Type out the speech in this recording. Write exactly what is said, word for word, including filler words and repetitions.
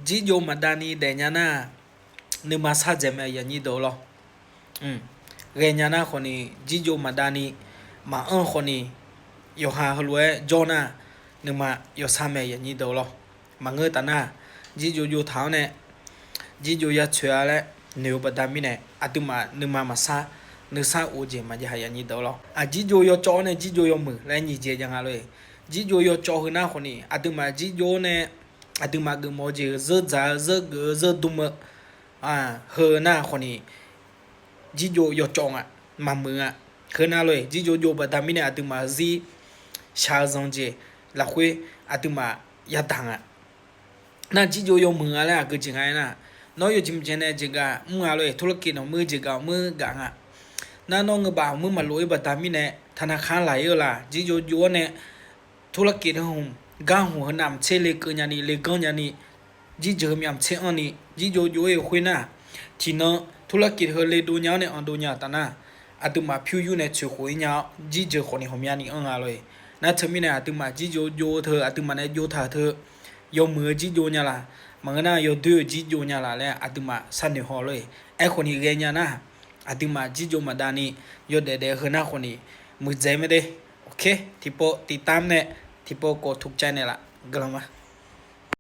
Jirjov maqdavni daefnya nar, nuima sar dzaeq mae yaqnyir deuq lawr. Ghaenya nar khawfni, jirjov maqdavni maqanr khawfni, yawqha heulof-aer jawr nar, nuima yawsar mae yaqnyir deuq lawr. Maqngeur taf nar, jirjov jov taq-awr nae, jirjov ya tsoeq-a laer noeq-eu baqda mirnae, aqduimaf nuima maqsar, nuisar of-eu jeq maqjav ha yaqnyir deuq lawr. Aq, jirjov yawcawv-awr nae jirjov yawmuiq laer nyiq jeq jav nga lor-eq. Jirjov yawcawv heu nar khawfni, aqduimaf jirjov-awr nae aqduimaf geufmawf-eu jeq-euq zeur dzaq-eu, zeur geuf-eu, zeur dm-eu, heu nar khawfni, jirjov yawcawv nga, maqmuiq nga. Heu nar lor-eq, jirjov jov baqda mirnae aqduimaf zir shaq-eu zanq jeq lafkhoer aqduimaf yadaq nga. Nar jirjov yawmuiq nga laer aqgeu jeq nga aernar, nawr yawjeq mqjeq nae jeqgaf mr nga lor-eq, ธุรกิจ nawq muir jeqgaf muir gaf nga. Nar nawr ngeur baf muir maqlof-ir baqda mirnae, ธนาคาร laq-ir-eu laq, jirjov jov-awr nae ธุรกิจ heu hmq gar hmq heu navmaqtser lekeuv nyani leganr nyani, jirjeuq heu myavmaqtser anrni jirjov jov-ir-eu khoer nar, tiqnan ธุรกิจ heu le dov nya-awr nae anr dov nya-euq taf nar, aqduimaf pyur yur nae tsoeq khof-ir nya-awr jirjeuq khawfni ghawqmyani anr nga lor-eq. Nar teumirnae aqduimaf jirjov jov-eu teu aqduimaf nae jov taq teu, yawmuiq-eu jirjov nya laq, maqngeur nar yawdoer-eu jirjov nya laq laer aqduimaf sharnoeq haw lor-eq. Aerkhawfni ghaenya nar, aqduimaf jirjov maqdavni yawdaef daef heu nar khawfni muiqdzaeq mae de. Oke, tiqpov tiqtamr nae, tiqpov kawv tuqcaev naeqlaf guiqlanq ma.